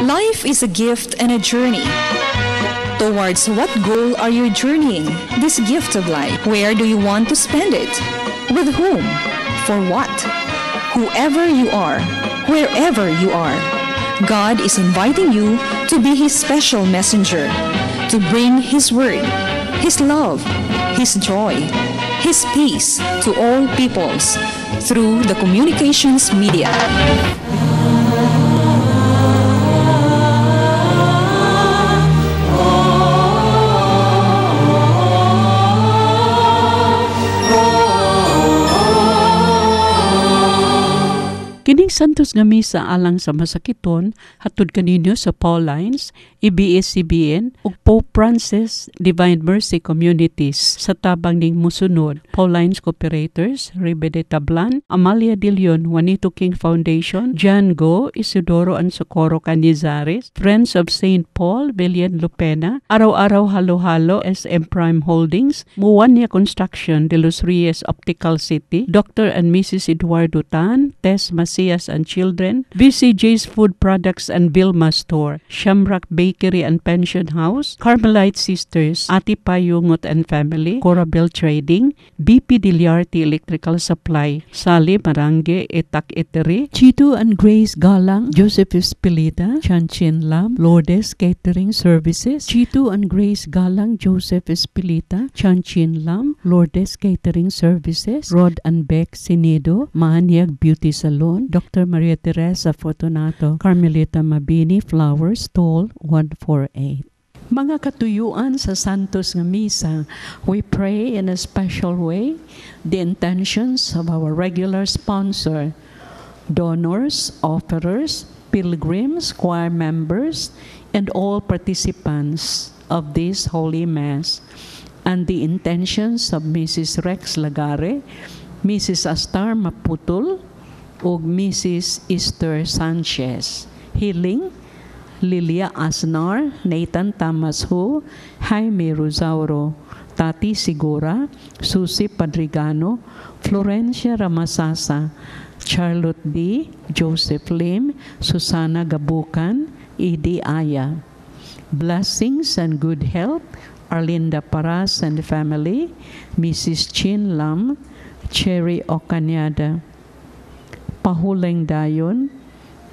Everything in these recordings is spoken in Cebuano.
Life is a gift and a journey. Towards what goal are you journeying this gift of life? Where do you want to spend it? With whom? For what? Whoever you are, wherever you are, God is inviting you to be His special messenger, to bring His word, His love, His joy, His peace to all peoples through the communications media. Kining Santos nga misa alang sa masakiton hatud kaninyo sa Paulines, ABS-CBN ug Pope Francis Divine Mercy Communities sa tabang ning musunod: Paulines Cooperators, Ribe de Tablan, Amalia de Leon, Juanito King Foundation, John Go, Isidoro and Socorro Canizares, Friends of St. Paul, Villian Lupena, Araw-Araw Halo-Halo, SM Prime Holdings, Muwania Construction, De Los Reyes Optical City, Dr. and Mrs. Eduardo Tan, Tess Macias and Children, VCJ's Food Products and Vilma Store, Shamrock Bakery and Pension House, Carmelite Sisters, Ati Payungot and Family, Corabel Trading, BP Diliarte Electrical Supply, Sally Marange, Etak Etere, Chito and Grace Galang, Joseph Espilita, Chan Chin Lam, Lourdes Catering Services, Chito and Grace Galang, Joseph Espilita, Chan Chin Lam, Lourdes Catering Services, Rod and Beck Sinedo, Mahanyag Beauty Salon, Dr. Maria Teresa Fortunato, Carmelita Mabini, Flower Stall 148. Mga katuyuan sa Santos nga Misa, we pray in a special way the intentions of our regular sponsor, donors, offerers, pilgrims, choir members, and all participants of this Holy Mass, and the intentions of Mrs. Rex Lagare, Mrs. Astar Maputol, ug Mrs. Esther Sanchez. Healing, Lilia Asnar, Nathan Thomas Ho, Jaime Rosauro, Tati Sigura, Susie Padrigano, Florencia Ramasasa, Charlotte D., Joseph Lim, Susana Gabucan, Edie Aya. Blessings and good health, Arlinda Paras and family, Mrs. Chin Lam, Cherry Ocanyada. Pahuleng Dayon,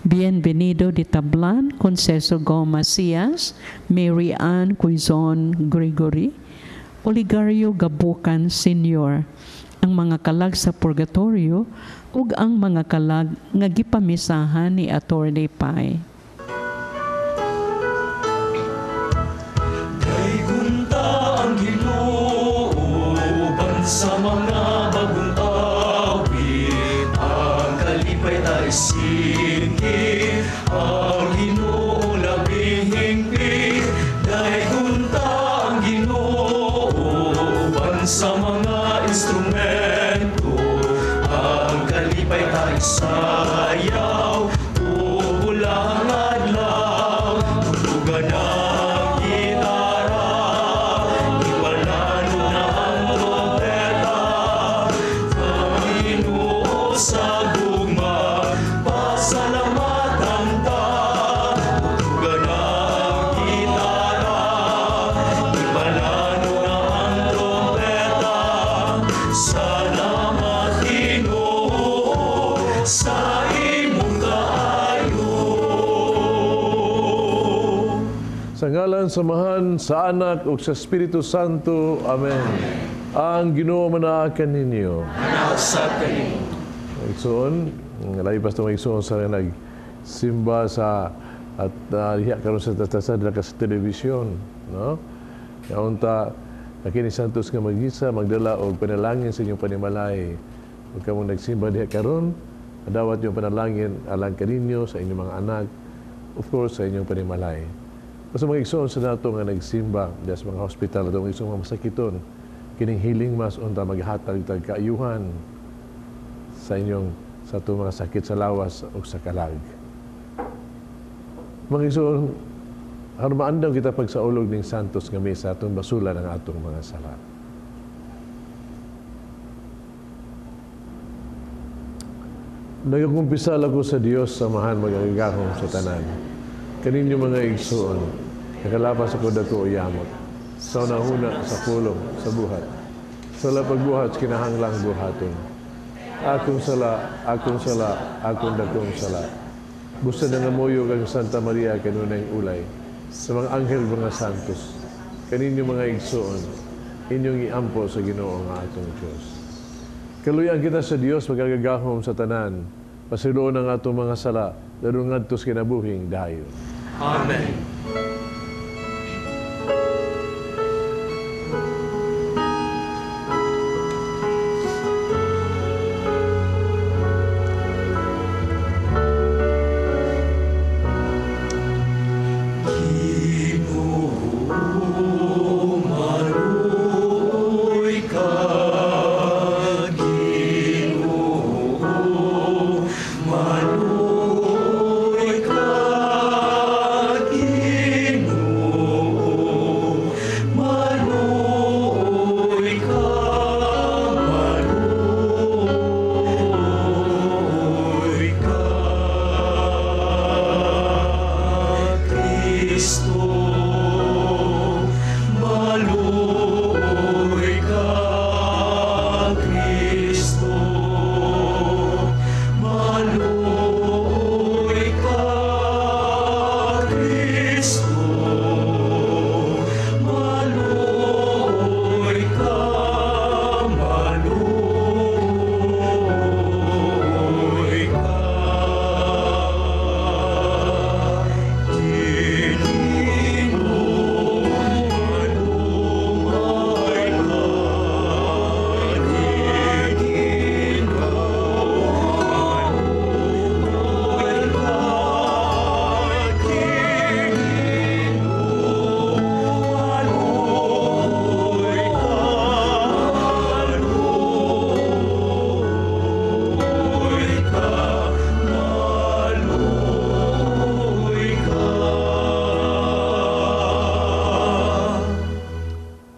Bienvenido de Tablan, Conceso Goma Cias, Mary Ann Quizon Gregory, Oligario Gabucan Sr., ang mga kalag sa Purgatorio ug ang mga kalag nga gipamisahan ni Attorney Pai. Kay gunta ang Ginoo uban sa mga bagong awit, ang kalipay ta isingkit, ang Ginoo labing hingpit. Daygon ta ang Ginoo uban sa mga instrumento, ang kalipay ta isayaw, ubulang adlaw, tugan ang gitara, ipalano na ang trompeta, ang Ginoo sa gugma, pasalamatan ta, tugan ang gitara, ipalano na ang trompeta, salamat Ginoo sa imong kaayo. Sa ngalan sa Amahan, sa Anak ug sa Espiritu Santo. Amen. Ang Ginoo manaa kaninyo. Nasa kanimo. Igsoon, lahi pa sa igsoon sa nagsimba sa at diha karon sa tasa sa telebisyon, no? Kaunta kini Santos nga magisa magdala og panalangin sa inyong panimalay. Ug kamong nagsimba diha karon, adawat yung panalangin alang kaninyo sa inyong mga anak, of course sa inyong panimalay. Basta mga igsoon sa nato nga nagsimba diha sa mga hospital ato mga igsoon mga masakiton, kining healing mass unta maghatag tag kaayuhan sa inyong sa atong mga sakit sa lawas o sa kalag. Mga igsoon, aron maandam kita pagsaulog ning Santos nga misa atong basulan ang atong mga sala. Nagakumpisal ako sa Dios, Amahan magagahom sa tanan. Kaninyo mga igsuon, nakalapas ako dako yamot. Sa unahuna sa pulong, sa buhat. Sa pagbuhat, kinahanglang buhaton. Akong sala, akong sala, akong dakong sala. Busa na ngamuyo kang Santa Maria kanunay ulay. Sa mga anghel mga santos, kaninyo mga igsuon, inyong iampo sa Ginoo nga atong Diyos. Kaluyan kita sa Dios magagagahom sa tanan. Pasiloon ang atong mga sala, lalo ngadto sa kinabuhing dayon. Amen.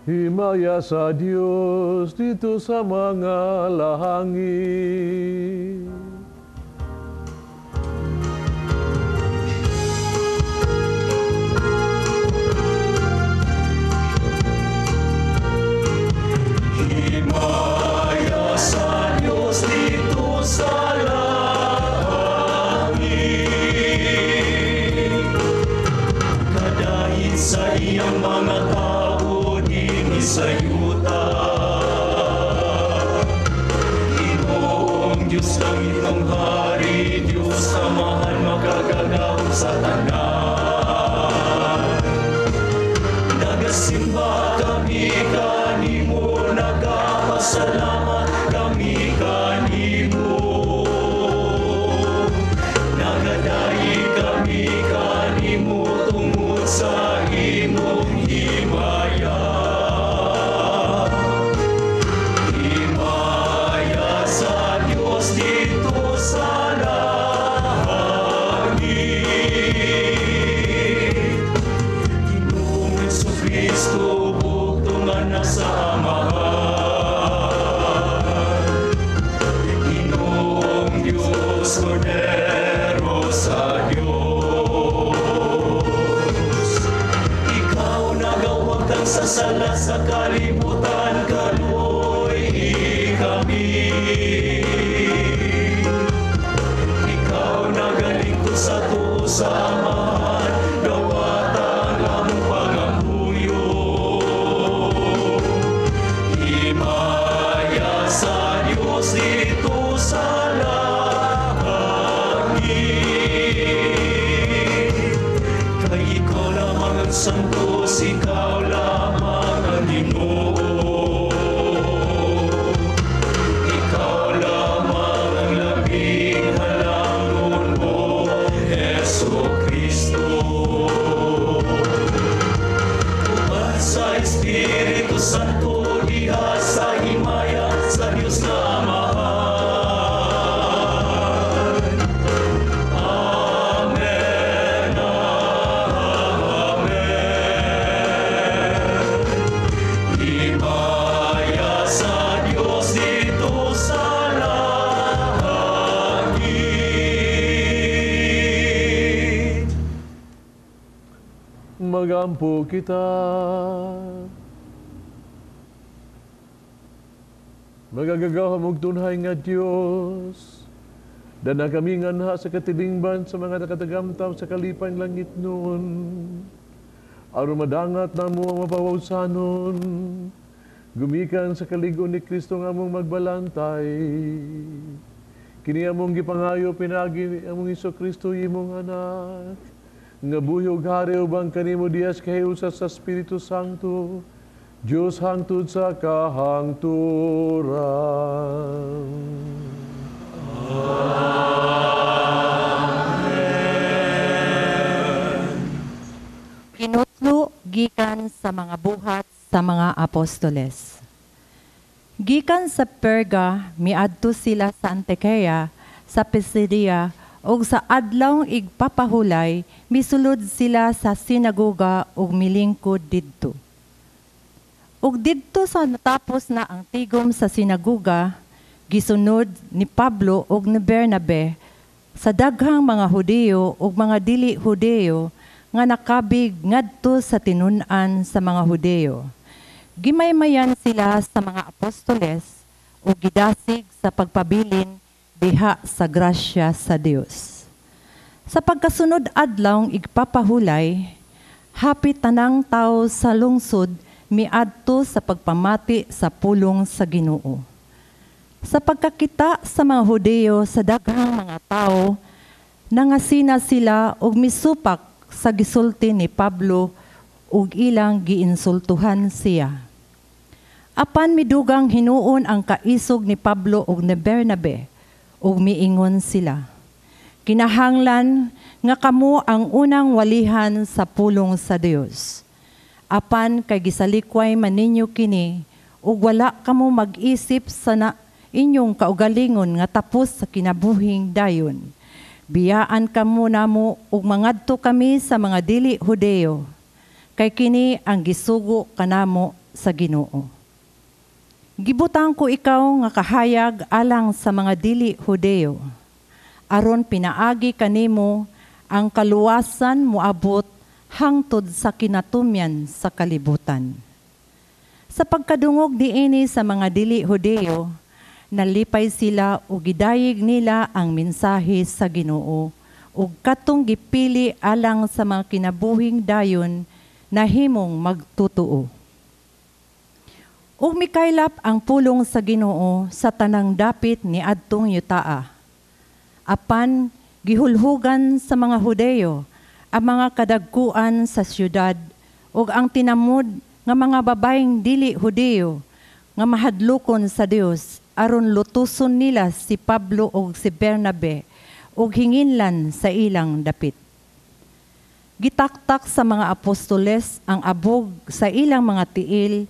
Himaya sa Dios dito sa mga lahangin. Himaya sa Diyos dito sa langit. Kadahit sa iyang mga tao dinhi sa yuta. Ginoong Diyos langit ang hari, Diyos Amahan makagagahom sa tanan. Nagasimba kami kanimo, nagapasalamat kami kanimo. Nagadayi kami kanimo tungod sa imong himaya. Himaya sa Diyos dito sa langit. Ginoong Jesucristo, bugtong anak sa Amahan. Ginoong Diyos, Kordero sa Diyos. Ikaw nagawagtang sa sala sa kalibutan, kaluoy kami. Ikaw nagalingkod sa tuo sa Amahan, dawatan ang pangampuyo. Himaya sa Diyos dito sa langit. Kay ikaw lamang ang santos, ikaw lamang ang Ginoo. Ikaw lamang ang labing halangdon mo, Hesu Kristo. Uban sa Espiritu Santo, diha sa himaya sa Diyos na Amahan. Amen, Amen. Himaya sa Diyos dito sa langit. Magampo kita. Magagagahom og tunhay nga Dios, dana kami nganha sa katilingban sa mga nakatagamtam sa kalipang langit noon. Aron madangat namo ang mapawawsanon, gumikan sa kalig-on ni Kristo nga among magbalantay. Kini among gipangayo pinaagi among Hesus Kristo imong anak, nga buhi ug hari ubang kanimo diyas kahiusa sa Espiritu Santo, Dios hangtod sa kahangturan. Amen. Kinutlo gikan sa mga buhat sa mga apostoles. Gikan sa Perga, miadto sila sa Antioquia, sa Pisidia, ug sa adlawng igpapahulay, misulod sila sa sinagoga ug milingkod didto. Ug didto sa natapos na ang tigom sa sinagoga, gisunod ni Pablo ug ni Bernabe sa daghang mga Hudiyo ug mga dili Hudiyo nga nakabig ngadto sa tinun-an sa mga Hudiyo. Gimaymayan sila sa mga apostoles ug gidasig sa pagpabilin diha sa grasya sa Dios. Sa pagkasunod adlawng igpapahulay, hapit tanang tawo sa lungsod miadto sa pagpamati sa pulong sa Ginoo. Sa pagkakita sa mga Hudiyo sa daghang mga tawo, nangasina sila og misupak sa gisulti ni Pablo ug ilang giinsultuhan siya. Apan midugang hinuon ang kaisog ni Pablo ug ni Bernabe ug miingon sila, kinahanglan nga kamo ang unang walihan sa pulong sa Dios. Apan kay gisalikway man ninyo kini ug wala kamo mag-isip sa na inyong kaugalingon nga tapos sa kinabuhing dayon. Biyaan kamo namo ug mangadto kami sa mga dili Hudiyo, kay kini ang gisugo kanamo sa Ginoo. Gibutang ko ikaw nga kahayag alang sa mga dili Hudiyo, aron pinaagi kanimo ang kaluwasan moabot hangtod sa kinatumyan sa kalibutan. Sa pagkadungog niini sa mga dili Hudiyo, nalipay sila ug gidayeg nila ang mensahe sa Ginoo ug katong gipili alang sa mga kinabuhing dayon nahimong magtutuo. Ug mikaylap ang pulong sa Ginoo sa tanang dapit ni adtong yutaa. Apan gihulhugan sa mga Hudeyo ang mga kadagkuan sa syudad ug ang tinamod nga mga babaeng dili Hudeyo nga mahadlokon sa Dios aron lutuson nila si Pablo ug si Bernabe ug hinginlan sa ilang dapit. Gitaktak sa mga apostoles ang abog sa ilang mga tiil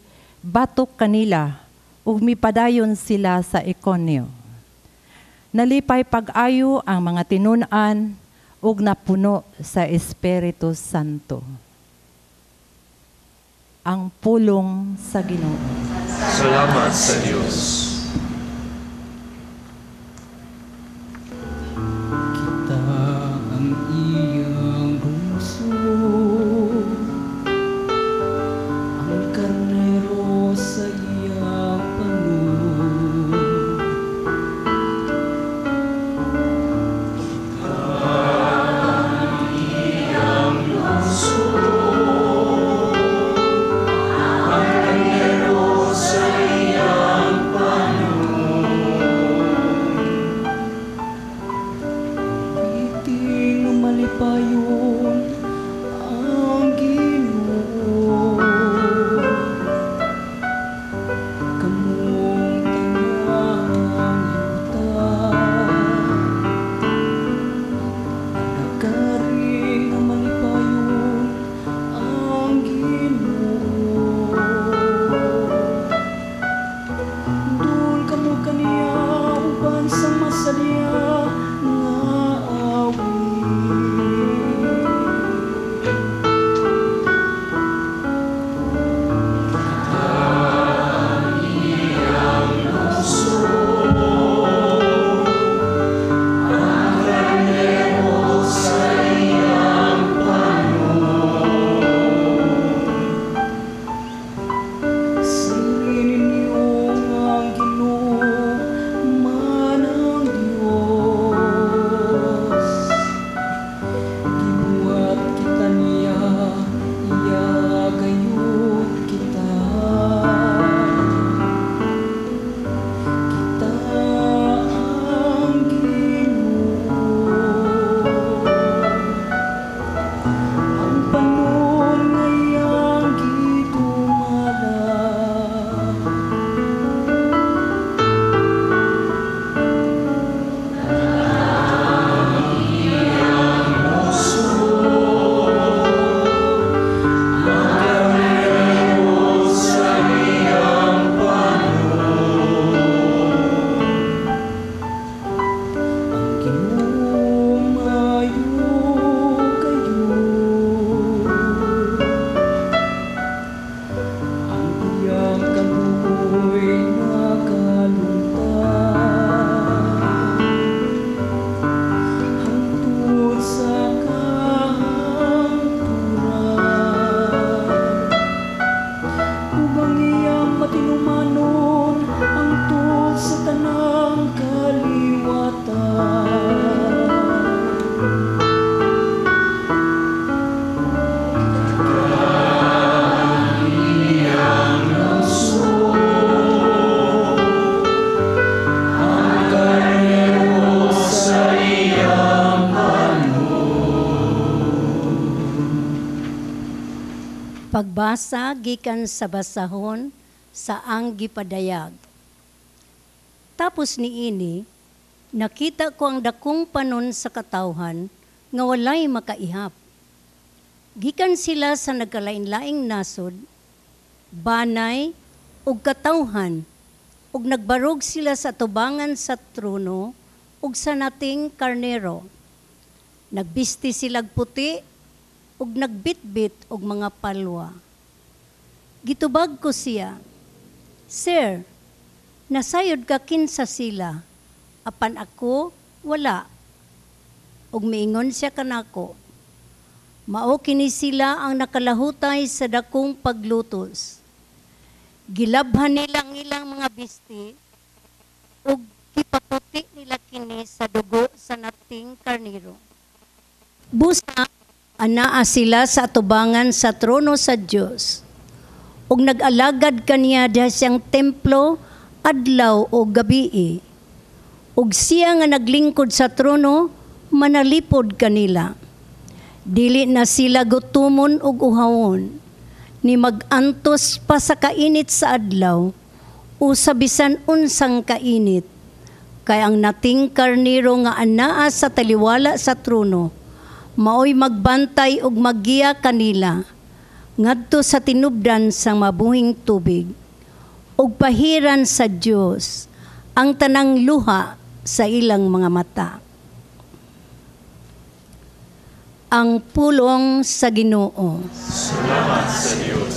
batok kanila ug mipadayon sila sa Iconio. Nalipay pag-ayo ang mga tinun-an ug napuno sa Espiritu Santo. Ang pulong sa Ginoo. Salamat sa Dios. Kita ang iyang lungsod, ang karnero sa iyang panod. Kita ang iyang lungsod, ang karnero sa iyang panod. Iting malipayon ang Ginoo, kamong tanang yuta. Nagari nga malipayon ang Ginoo. Dul kamo kaniya uban sa masadya nga awit. Pagbasa gikan sa basahon sa ang gipadayag. Tapos niini, nakita ko ang dakong panon sa katawhan nga walay makaihap. Gikan sila sa nagkalain-laing nasod, banay ug katawhan, ug nagbarog sila sa tubangan sa trono ug sa nating karnero. Nagbisti silag puti ug nagbitbit og mga palwa. Gitubag ko siya, "Sir, nasayod ka kinsa sila, apan ako wala." Ug miingon siya kanako, "Mao kini sila ang nakalahutay sa dakong paglutos. Gilabhan nila ang ilang mga bisti ug gipaputi nila kini sa dugo sa nating karnero. Busa anaa sila sa atubangan sa trono sa Dios ug nag-alagad kaniya diha siyang templo adlaw o gabii. Ug siya nga naglingkod sa trono manalipod kanila. Dili na sila gutumon ug uhawon, ni mag-antos pa sa kainit sa adlaw o sa bisan unsang kainit. Kay ang nating karnero nga anaa sa taliwala sa trono, maoy magbantay ug maggiya kanila ngadto sa tinubdan sa mabuhing tubig, ug pahiran sa Dios ang tanang luha sa ilang mga mata." Ang pulong sa Ginoo. Salamat sa Dios.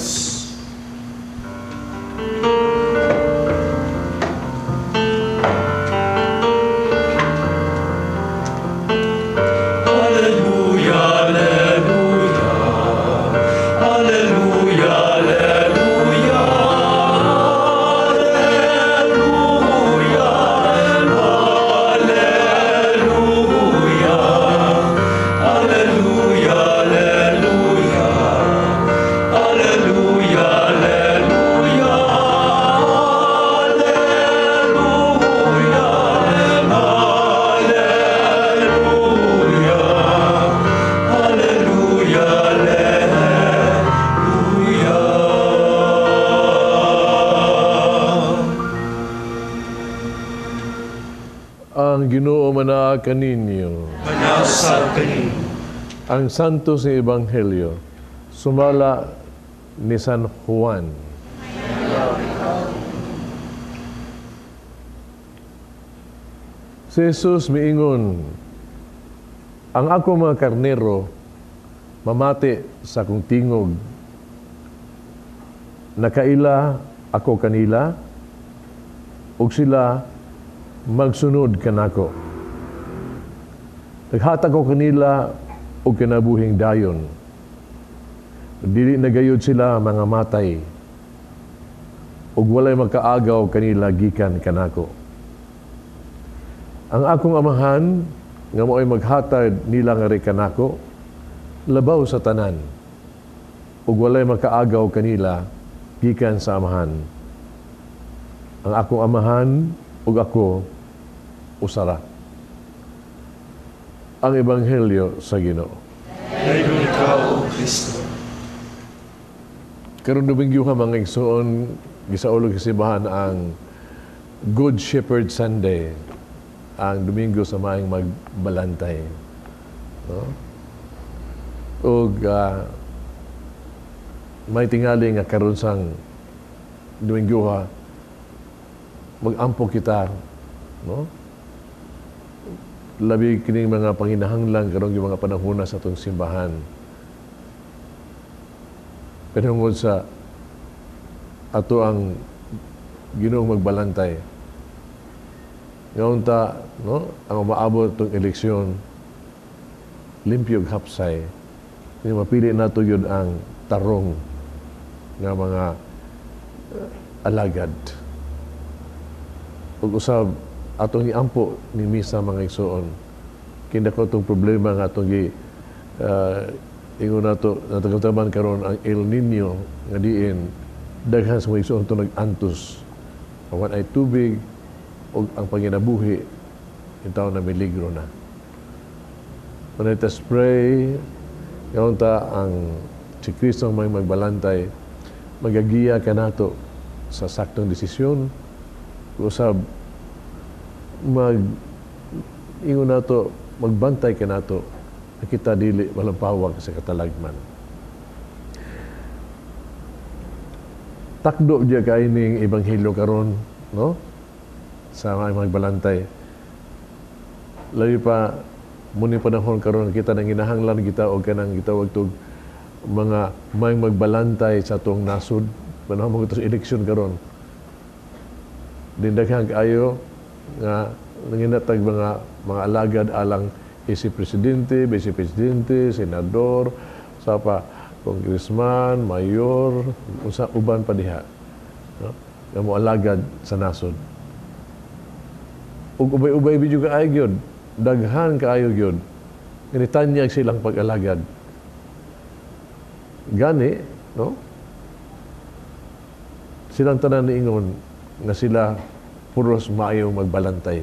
Alleluia, alleluia, alleluia, alleluia, alleluia, alleluia, alleluia, alleluia, alleluia, alleluia, alleluia, alleluia, alleluia. Ang Ginoo manaa kaninyo. Manasad kaninyo. Ang Santos ni Ebanghelyo sumala ni San Juan. Si Jesus miingon, "Ang ako mga karnero mamati sa akong tingog. Nakaila ako kanila, ug sila magsunod kanako. Naghatag ko kanila og kinabuhing dayon. Dili na gayud sila mga matay, ug walay makaagaw kanila gikan kanako. Ang akong amahan nga mao'y maghatag nila ngari kanako, labaw sa tanan, ug walay makaagaw kanila gikan sa amahan. Ang akong amahan ug ako usara." Ang Ebanghelyo sa Ginoo. Dayon ikaw, O Kristo. Karong Domingo ka mga igsoon, gisaulog sa simbahan ang Good Shepherd Sunday, ang Domingo sa maayong magbalantay. No? Ug may tingali nga karon sang Domingo ha, mag-ampo kita, no? Labi kining mga panginahanglan karong yung mga panahona sa atong simbahan. Pero tungod sa ato ang Ginoong magbalantay. Ngaunta, no, ang umaabot itong eleksyon, limpyo ug hapsay. Kaya mapili nato yun ang tarong nga mga alagad. Ug usab atong iampo ni misa mga igsoon. Kinda ko itong problema nga atong ingon nato natagamtaman karon ang El Niño nga diin daghan sa mga igsoon to nag-antos. Awan ay tubig ug ang panginabuhi intaw na miligro na. Let us pray. Ngaunta ang Si Kristo ang may magbalantay, magagiya kanato sa saktong desisyon, usab mag ingon nato, magbantay kanato na kita dili malampawag sa katalagman. Takdo diya kay ning ebanghelyo karon, no? Sa mga magbalantay. Labi pa muni panahon karon kita nang ginahanglan kita og kanang gitawag tog mga may magbalantay sa atong nasod. Panahon mo sa eleksyon karon. Dindaghang kaayo nga nanginatag mga alagad alang isip presidente, vice presidente, senador, sa pa congressman, mayor, usa uban pa diha, no? Nga mo alagad sa nasod. Ug ubay-ubay bidyo kaayo gyud, daghan kaayo gyud. Nitanyag silang pag-alagad. Gani, no? Silang tanan niingon nga sila puros maayong magbalantay.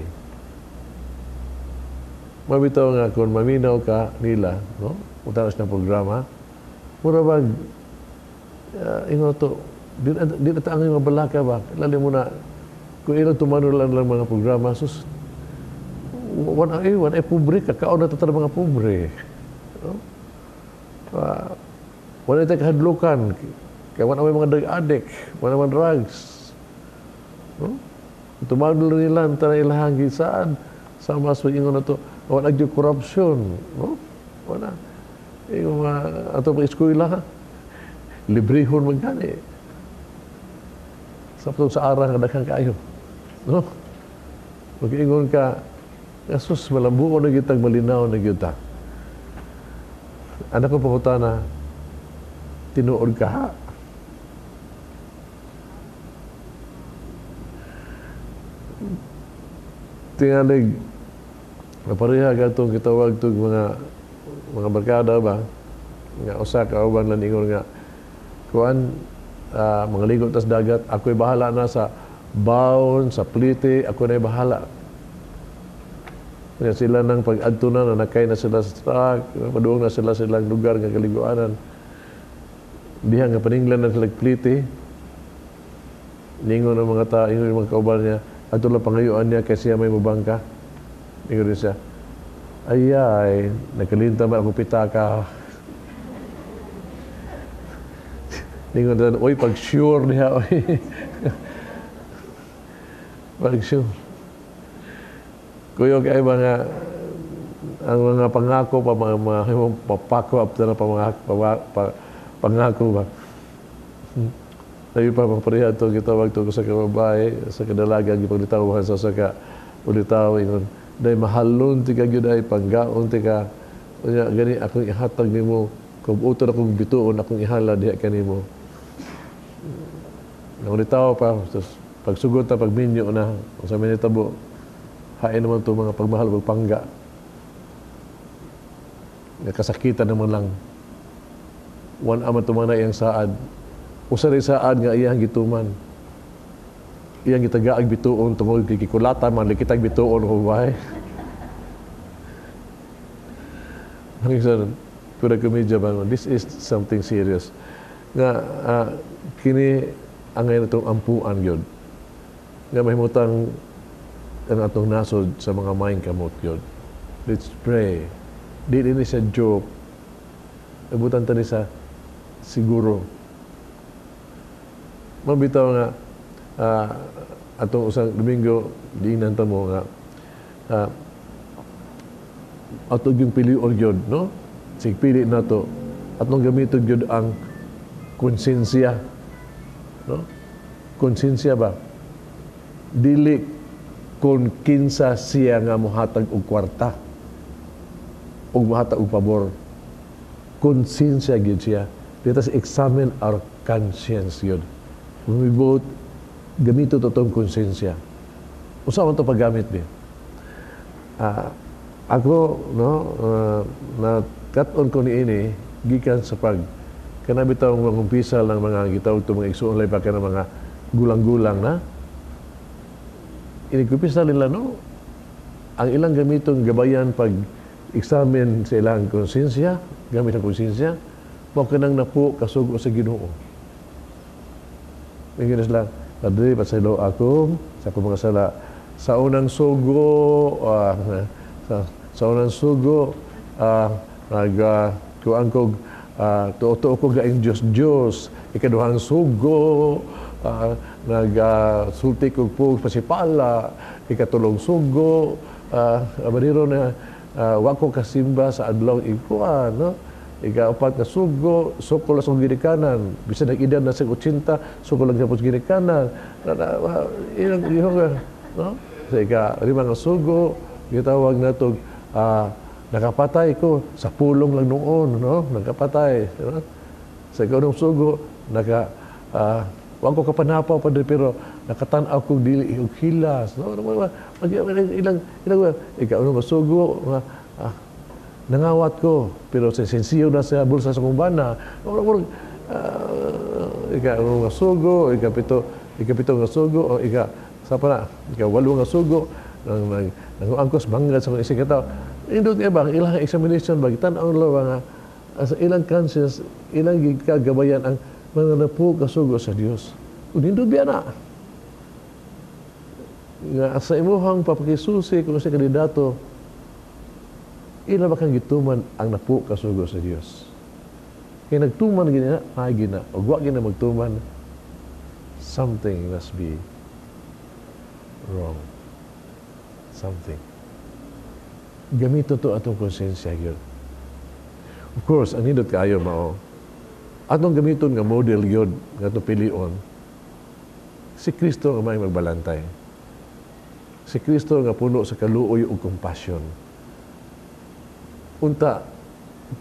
Mabitaw nga kung maminaw ka nila, no? Utanos ng programa, mura bag, ingon to, di na taang mga balaka ba? Lali mo na, kung ilang tumano lang lang mga programa, sus, wan ay pobre, kakaon na tatara mga pobre. No? Wala tayo kahadlukan, kaya wala may mga drug addict, wala may drugs. No? Tumano lang nila, ang tanang ilahang gisaan, sa mas ingon na to, wala yung corruption, no? Wala. Yung ato pang eskwela, librehon magkani. Sa patong sa arang, daghang kaayo. No? Mag-ingon ka, Jesus, malambuon na gitag, malinaw na gita. Anak ko pangutana, tinuod ka ha? Tingalig, napareha gatong kitawag tog mga barkada ba nga usa ka uban lang ingon nga kuan mga ligo tas dagat, ako'y bahala na sa baon, sa plite, ako na'y bahala. Kaya sila nang pag-adto na, nanakay na sila sa truck, paduong na sila silang lugar nga kaliguanan. Diha nga paninglan na sila plite. Ningon ang mga tao, ingon ang mga kauban niya, adto lang pangayuan niya kasi siya may mubangka. Ingon siya, ayay, nakalinta man akong pitaka. Ningon na, oy, pag-sure niya, oy. Pag-sure. Kuyo kay mga, ang mga pangako pa, mga papako, up na pangako ba. Tayo pa, papareha ito, gitawag ito sa kababae, sa kadalaga, gipaglitawahan sa saka, ulitaw, ingon, dahil mahalon ti ka gyud ay panggaon ti ka, unya gani akong ihatag nimo, kung uton akong bituon akong ihala diha kanimo. Nangulitaw pa, tapos pagsugod ta pagminyo na, kung sa minitabo, hain naman ito mga pagmahal ug pangga. Nakasakitan naman lang. Wan aman tumana iyang saad. Usa rin saad nga iyang gituman. Iyang gitagaag bituon tungod kay gikulatan man kitag bituon ko bahay. Pero komedya ba, this is something serious. Nga kini ang ngayon itong ampuan gyud. Nga mahimutang ang atong nasod sa mga maing kamot gyud. Let's pray. Di ni sa joke. Abutan ta ni sa siguro. Mabitaw nga atong usang Domingo diinan ta mo nga ato yung pilion gyud, no? Sig pili nato atong gamiton gyud ang konsensya, no? Konsensya ba? Dili kon kinsa siya nga mohatag og kwarta og mohatag og pabor. Konsensya gyud siya. Let us examine our conscience gyud. When we vote, gamito to itong konsensya. Usa man to paggamit ni. Ako, no, na kat-on ko niini gikan sa pag kanabitaw mga umpisa lang mga gitawag to mga igsuon lay pa kana mga gulang-gulang na. Inigupisa nila, no, ang ilang gamitong gabayan pag examine sa ilang konsensya, gamit ang konsensya, Mao kanang napo kasugo sa Ginoo. Ingon sila, "Padre, pasaylo ako sa akong mga sala. Sa unang sugo, sa unang sugo, nag kuan ko, tuo-tuo ko gaing Diyos Diyos. Ikaduhang sugo, nag sulti ko po pasipala. Ikatulong sugo, abaniro na wa ko kasimba sa adlaw ikuan, no? Ikaapat nga sugo, sukol sa ginikanan. Bisan nag-edad na sa 80, sukol lang sa ginikanan." Ilang ilang, no? Sa ika-lima nga sugo, gitawag na to, nakapatay ko sa pulong lang noon, no? Nakapatay, no? Sa ikaunong sugo, naka wa ko kapanapaw, Padre, pero nakatan-aw ko dili og hilas, no? Ilang ilang ikaunong nga sugo, nga nangawat ko pero sa sensiyo na sa bulsa sa kong bana. Ika nga sugo, ikapito nga sugo, o ika sa pa na, ika-walo nga sugo, nang nang nangangkos manggad sa isang katawo. Indot nga ba ilang examination ba, tan-aw lang nga sa ilang conscience, ilang gikagabayan ang mga napo kasugo sa Dios. Ug nindot biya na nga sa imuhang papakisusi kung sa kandidato, ila ba kang gituman ang napo kasugo sa Dios? Kay nagtuman gina, ay gina, o wa gina magtuman, something must be wrong. Something. Gamito to atong konsensya gyud. Of course, ang nindot kaayo mao, atong gamiton nga model gyud nga atong pilion, si Kristo nga may magbalantay. Si Kristo nga puno sa kaluoy ug compassion. Unta,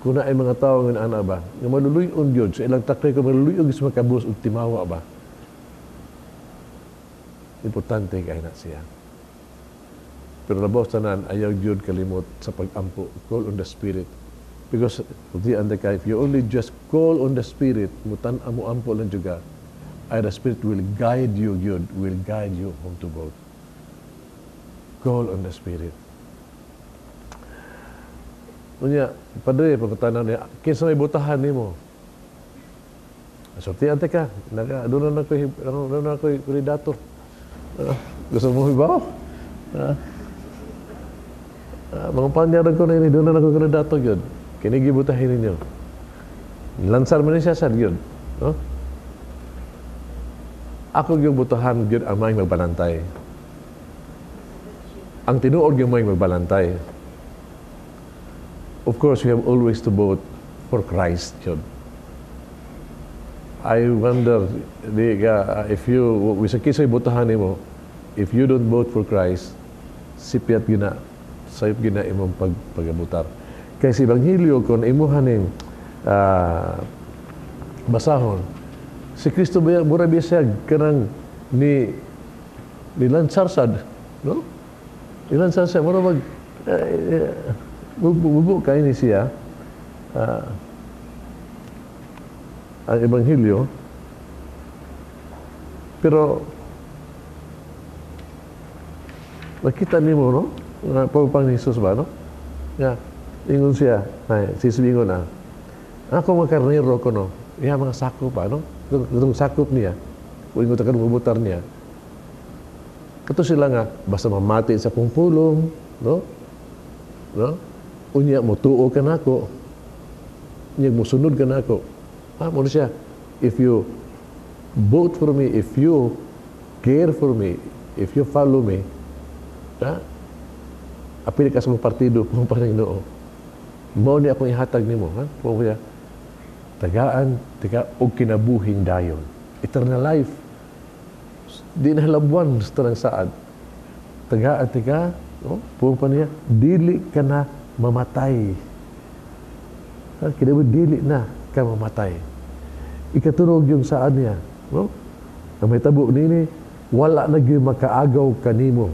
kung naay mga tao nga ana ba, nga maluluy-on gyud sa ilang takay ko, maluluy-on sa makabus ug timawa ba. Importante kay na siya. Pero labaw tanan, ayaw gyud kalimot sa pag-ampo, call on the Spirit. Because di anda ka, if you only just call on the Spirit, mutan mo ampo lang juga, ay the Spirit will guide you gyud, will guide you whom to vote. Call on the Spirit. Unya, Padre, pagkatanan niya, kinsa may butahan nimo? Sultian ka, naka, doon na ko kandidato. Gusto mo ibaw? Mga panyaran ko na ini, doon na ko kandidato yun. Kini gibutahin ninyo. Lansar man ni siya sad yun. No? Ako yung butahan yun ang may magbalantay. Ang tinuod yung may magbalantay. Of course, we have always to vote for Christ yun. I wonder, di ka, if you, sa kisay butahan nimo, if you don't vote for Christ, sipyat gina, sayop gina imong pagabutar. Kay sa Ebanghelyo, kung imuhan ning basahon, si Kristo ba, mura biya siya kanang ni nilansar sad, no? Nilansar siya, mura mag, bubo kay ni siya, ang Ebanghelyo, pero nakita nimo, no? Nga pagpang ni Jesus ba, no? Nga, ingon siya, ay, si Jesus ingon na, ako mga karnero ko, no? Iya mga sakop ba, no? Itong sakop niya, kung ingon ta bubutar niya, kato sila nga, basta mamati sa kong pulong, no? No? Unya, mutuo ka nako. Unya, musunod ka nako. Ah, mo siya, if you vote for me, if you care for me, if you follow me, ha? Apil ka sa mga partido, kung pa Ginoo. Mao ni akong ihatag nimo, ha? Kung kuya, tagaan, tika, og kinabuhing dayon. Eternal life. Di na halabuan sa tanang saad. Tagaan, tika, no? Puwang pa niya, dili ka na mamatay. Ha? Kinabuhi, dili na ka mamatay. Ikatunog yung saad niya, no? Ang may tabo nini, wala na gyud makaagaw kanimo,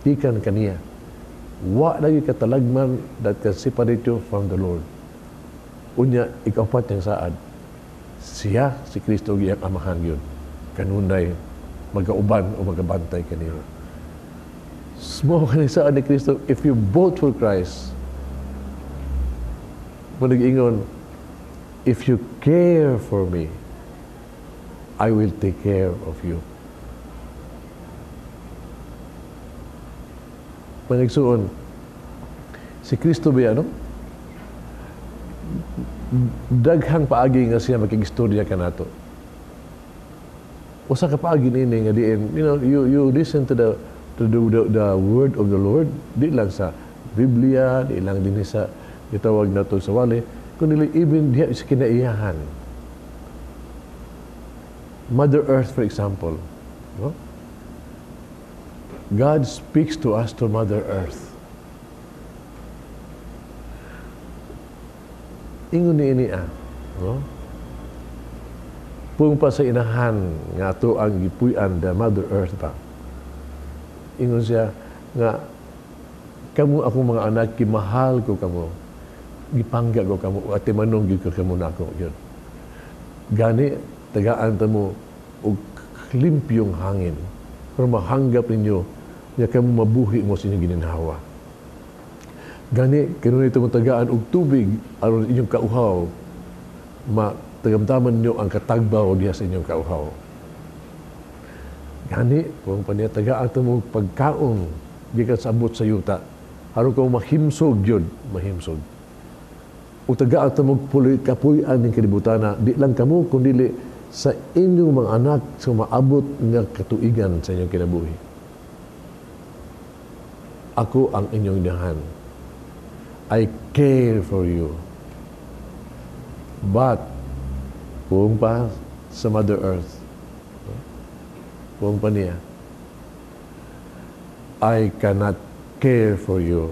tikan kaniya. Wa na gyud katalagman that can separate you from the Lord. Unya, ikaupat niyang saad, siya, si Kristo, iyang amahan yun. Kanunay, magauban o magabantay kanimo. Mo kani saad ni Kristo, if you vote for Christ, manag-ingon, If you care for me, I will take care of you. Mga igsuon, si Kristo ba ano? Daghang paagi nga siya makigistorya kanato. Usa ka paagi niini nga diin, you know, you listen to the word of the Lord, di lang sa Biblia, di lang din sa gitawag nato sa wali, kundi even diha sa kinaiyahan. Mother Earth, for example, no? God speaks to us through Mother Earth. Ingon ni niya, no? Pung pa sa inahan nga ato ang gipuy-an, the Mother Earth ba. Ingon siya nga kamo akong mga anak, gimahal ko kamo, gipangga ko kamo, ati manong gyud ko kamo nako yun. Gani tagaan ta mo og limpyong hangin pero mahanggap ninyo nga kamo mabuhi mo sa inyong gininhawa. Gani kanunay ito mong tagaan og tubig aron inyong kauhaw, matagamtaman ninyo ang katagbaw diha sa inyong kauhaw. Gani kung paniya tagaan ito mong pagkaon gikan sa abot sa yuta aron kamo mahimsog yun, mahimsog. O tagaan ito mong kapuy-an ng kalibutana, di lang kamo kundi sa inyong mga anak sa maabot nga katuigan sa inyong kinabuhi. Ako ang inyong inahan. I care for you. But, kung pa sa Mother Earth, kung pa niya, I cannot care for you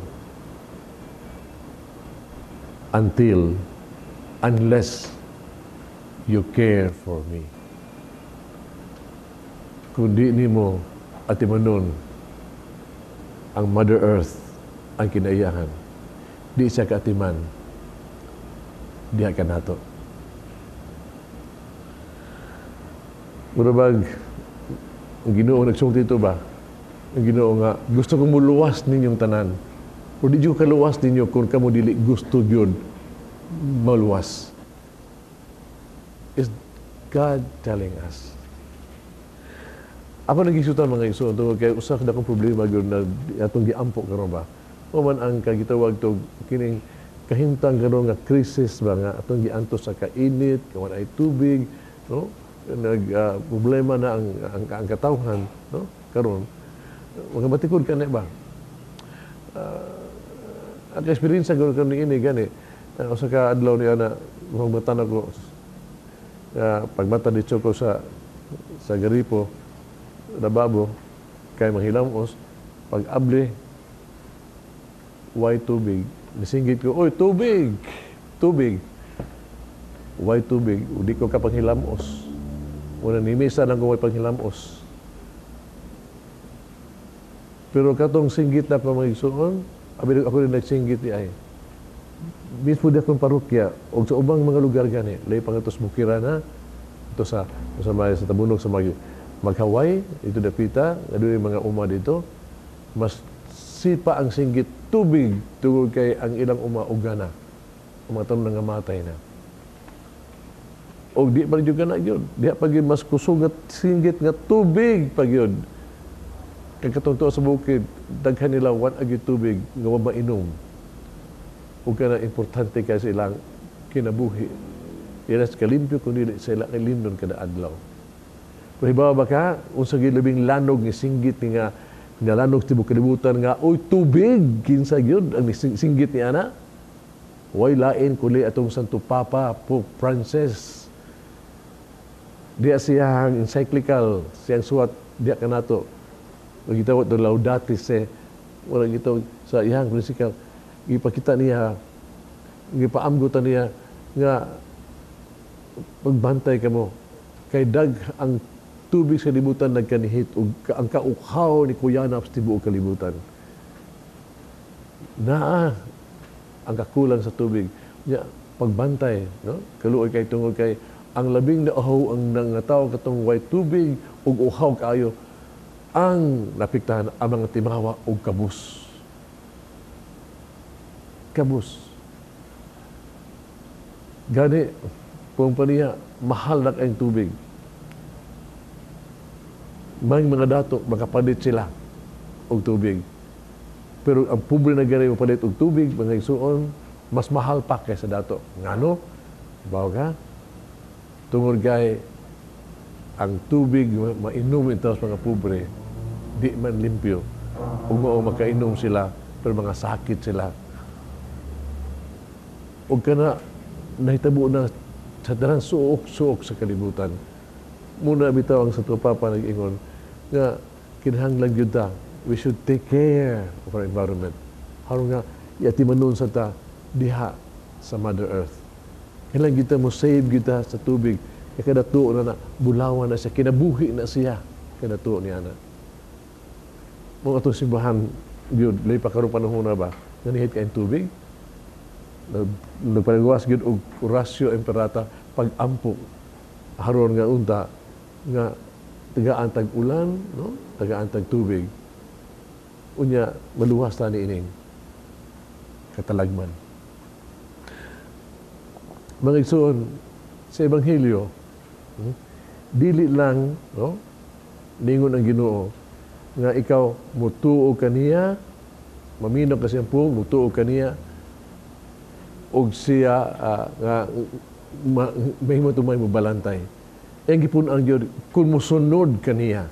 until, unless you care for me. Kung di nimo atimanon ang Mother Earth ang kinaiyahan, di siya kaatiman, diha ka nato. Murabag, ang Ginoo nagsulti ito ba? Ang Ginoo nga, gusto kong muluwas ninyong tanan. O di ko kaluwas ninyo kung kamo dili gusto yun maluwas. Is God telling us? Ako nagisutan mga igsoon tungod kay usa ka dakong problema gyud na atong giampo karon ba. O man ang kagitawag to kining kahimtang karon nga krisis ba nga atong giantos sa kainit, kawan ay tubig, no? Nag problema na ang katawhan, no? Karon mga batikod kani ba? Ang experience ko karon niini gani usa ka adlaw niya na magbatan ako pagmata dito ko sa garipo lababo kay manghilamos, pag abli why tubig, nisinggit ko, oy tubig, tubig, why tubig, di ko kapanghilamos, wala nimisa lang ko way panghilamos. Pero katong singgit na pa mga igsoon, abi ako rin nagsinggit ni ay. Mismo di akong parokya, o sa ubang mga lugar gani, lahi pa nga ito sa Bukirana, ito sa Tabunok sa Maghaway, ito dapita, doon yung mga uma dito, mas sipa ang singgit tubig tungod kay ang ilang uma ugana, ang mga taon nangamatay na. O di pa rin yun na yun, di pa rin mas kusog at singgit nga tubig pag yun. Kagkatungtuwa sa bukid, daghan nila wan agi tubig nga wa mainom. Ug kana importante kay sa ilang kinabuhi. Ilas kalimpyo kundi sa ilang ilimnon kada adlaw. Pero hibaw ba ka, unsa gyud labing lanog ni singgit ni nga nalanog tibuok kalibutan nga oy tubig kinsa gyud ang singgit ni ana? Way lain kundi atong Santo Papa Pope Francis. Diya siyang encyclical, siyang suwat diya kanato. Gitawag to Laudato Si, wala gitawag sa iyang encyclical, gipakita niya, gipaamgotan niya nga pagbantay kamo kay dag ang tubig sa kalibutan nagkanihit ug ang kaukhaw ni kuyanap sa tibuok kalibutan. Naa ang kakulang sa tubig. Nya pagbantay, no? Kaluoy kay tungod kay ang labing nauhaw ang nangataw katong way tubig ug uhaw kaayo ang napiktahan ang mga timawa og kabus. Kabus. Gani, Kung pa niya, mahal na kayong tubig. May mga dato, makapalit sila og tubig. Pero ang pobre na gani mapalit og tubig, mga igsuon, mas mahal pa kaysa dato. Ngano? Ibaw ka? Tungod kay ang tubig mainom ito sa mga pobre, di man limpyo. Ug mao makainom sila, pero mga sakit sila. Ug kana nahitabo na sa tanang suok-suok sa kalibutan. Muna bitaw ang Santo Papa nag-ingon nga kinahanglan gyud ta, we should take care of our environment. Haron nga iatimanon sa ta diha sa Mother Earth. Kailangan kita mo save kita sa tubig. Kaya kada tuo na na, bulawan na siya, kinabuhi na siya kada tuo niya na. Mga itong simbahan, yun, lay pa karon panahon na ba, nanihit kayong tubig? Nagpalagawas yun og Oratio Imperata, pag-ampo, haron nga unta, nga tagaan tag ulan, no? Tagaan tag tubig. Unya, maluwas ta ni ining katalagman. Mga igsoon, sa Ebanghelyo, dili lang, no, ningon ang Ginoo nga ikaw mutuo kaniya, maminaw ka siyang pulong, mutuo kaniya, og siya nga mahimo tumay mo balantay. Ang gipun-ang Dios kung musunod kaniya,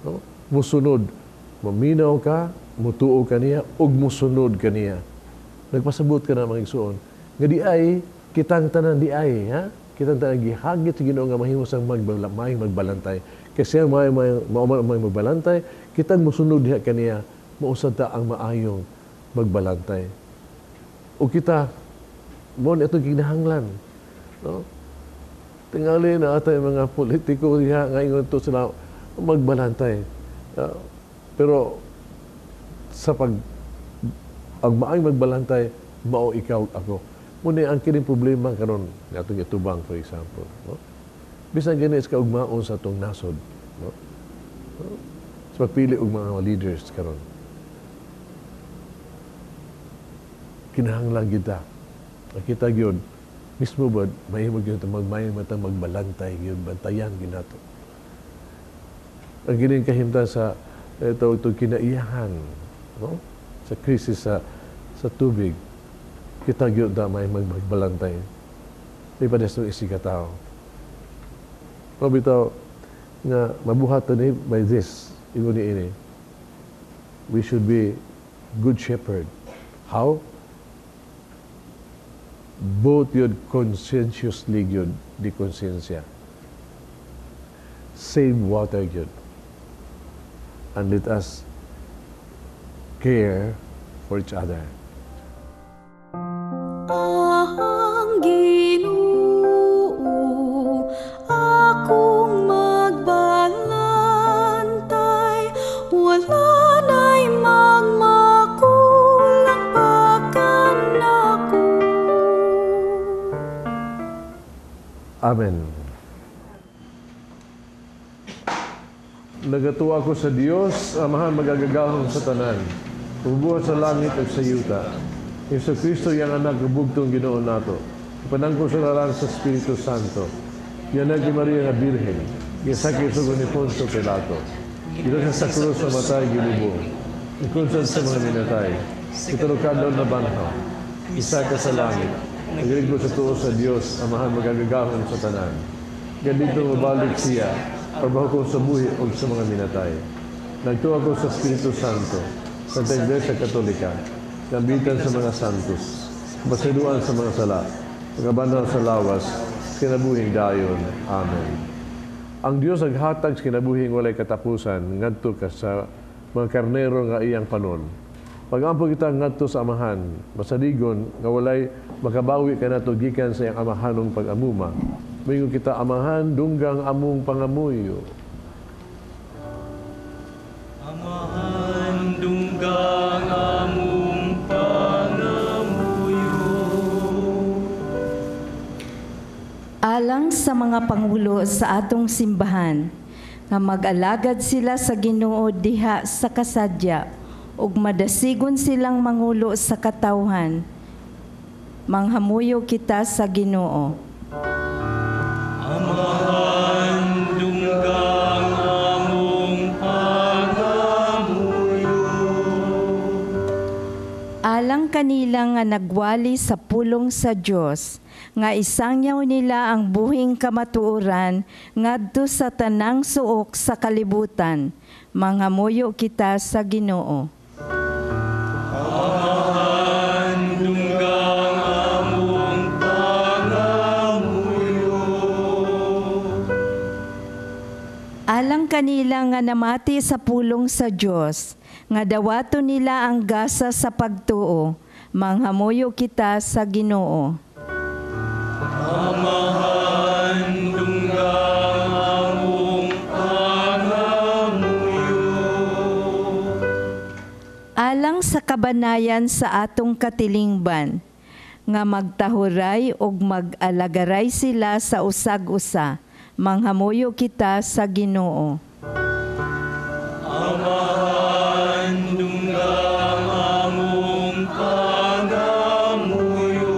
no? Musunod, maminaw ka, mutuo kaniya, og musunod kaniya. Nagpasabot ka na mga igsoon nga di ay kitang tanan di ay, ha? Kitang tanan gihagit sa Ginoo nga mahimo sang magbalantay. Kasi ang may magbalantay, kitang musunod diha kaniya, mausad ta ang maayong magbalantay. O kita mo ni atong kinahanglan, no? Tingali na atay mga politiko diha nga ingon to sila magbalantay. Pero sa pag ang maayong magbalantay, mao ikaw ako. Muna ang kining problema karon atong itubang, for example, no? Bisan gani sa kaugmaon sa atong nasod, no? Sa pagpili og mga leaders karon, kinahanglan kita. Kita gyud mismo ba mahimo gyud magmay matang magbalantay gyud, bantayan gyud nato. Ang kining kahimtang sa ito kinaiyahan, no? Sa krisis sa tubig, kita gyud na may magbalantay. Di pa desto isi ka tao. Mabitaw nga mabuhat ni by this, ingon ni ini. We should be good shepherd. How? Both yun conscientiously yun, di konsensya. Save water yun. And let us care for each other. Ang Ginoo akong magbalantay, wala na'y magmakulang pa kanako. Amen. Nagatuwa ko sa Dios, Amahan magagagahom sa tanan, bubuhat sa langit at sa yuta. Yesu Kristo iyang anak bugtong Ginoo nato. Ipanangko sa lalang sa Espiritu Santo. Yanag ni Maria nga Birhen, gisakit sa ni Poncio Pilato. Ginusa sa krus sa matay gilubong. Ikunsad sa mga minatay. Italukadlaw na banhaw. Isa ka sa langit. Nagriglo sa tuo sa Dios, Amahan magagagahom sa tanan. Ganito mabalik siya, trabaho ko sa buhi o sa mga minatay. Nagtuwa ko sa Espiritu Santo, sa Iglesia Katolika, gambitan sa mga santos, basiluan sa mga sala, pagkabanal sa lawas, kinabuhing dayon. Amen. Ang Dios naghatag sa kinabuhing walay katapusan ngadto ka sa mga karnero nga iyang panon. Pag-ampo kita ngadto sa Amahan, masaligon nga walay makabawi kanato gikan sa iyang amahanong pag-amuma. Moingon kita, Amahan, dunggang among pangamuyo. Amahan, dunggang among pangamuyo. Alang sa mga pangulo sa atong simbahan, nga mag-alagad sila sa Ginoo diha sa kasadya, ug madasigon silang mangulo sa katawhan. Manghamuyo kita sa Ginoo. kanila nga nagwali sa pulong sa Dios, nga isangyaw nila ang buhing kamatuoran ngadto sa tanang suok sa kalibutan. Manghamuyo kita sa Ginoo. Amahan, dunggang among pangamuyo. Alang kanila nga namati sa pulong sa Dios, nga dawato nila ang gasa sa pagtuo, manghamuyo kita sa Ginoo. Amahan, dunggang among pangamuyo. Alang sa kabanayan sa atong katilingban, nga magtahuray ug mag-alagaray sila sa usag-usa, manghamuyo kita sa Ginoo. Amahan, dunggang among pangamuyo.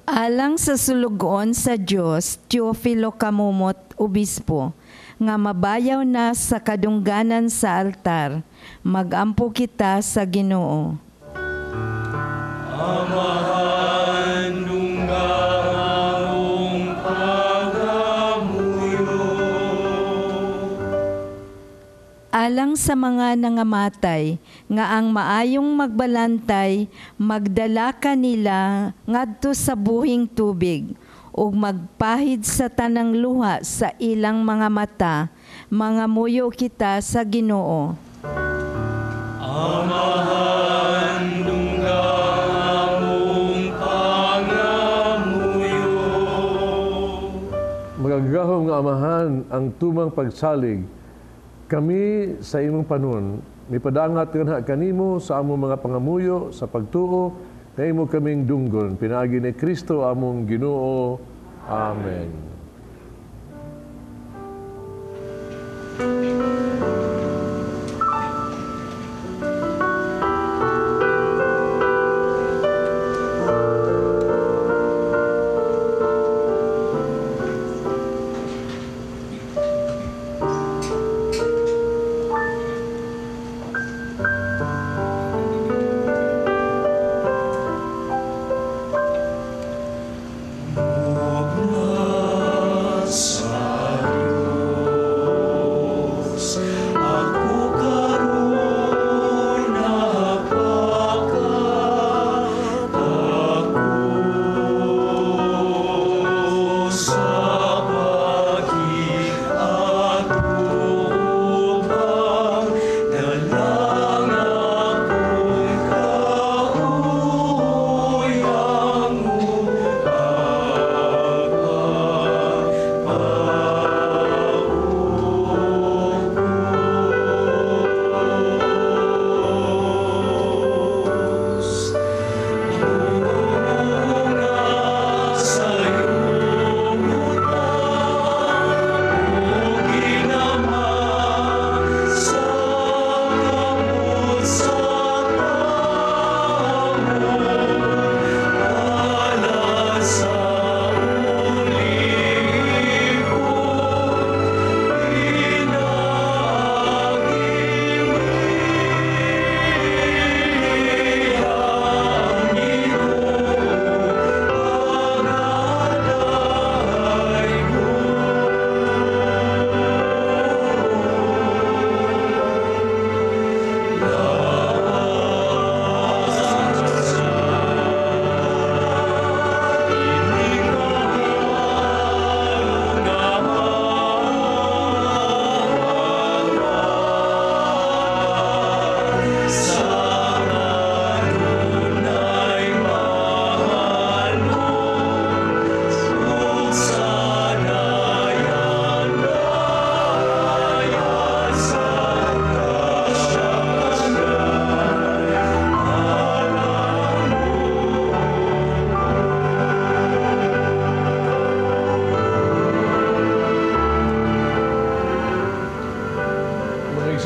Alang sa sulugoon sa Dios, Teofilo Camomot, Obispo, nga mabayaw na sa kadungganan sa altar, magampo kita sa Ginoo. Amahan, dunggang among pangamuyo. Alang sa mga nangamatay, nga ang maayong magbalantay, magdala kanila ngadto sa buhing tubig, ug magpahid sa tanang luha sa ilang mga mata, mangamuyo kita sa Ginoo. Amahan, dunggang among pangamuyo. Magagahom nga Amahan ang tumang pagsalig, kami sa imong panon, mipadangat kanha kanimo sa among mga pangamuyo sa pagtuo, nga imo kaming dunggon, pinaagi ni Kristo among Ginoo. Amen.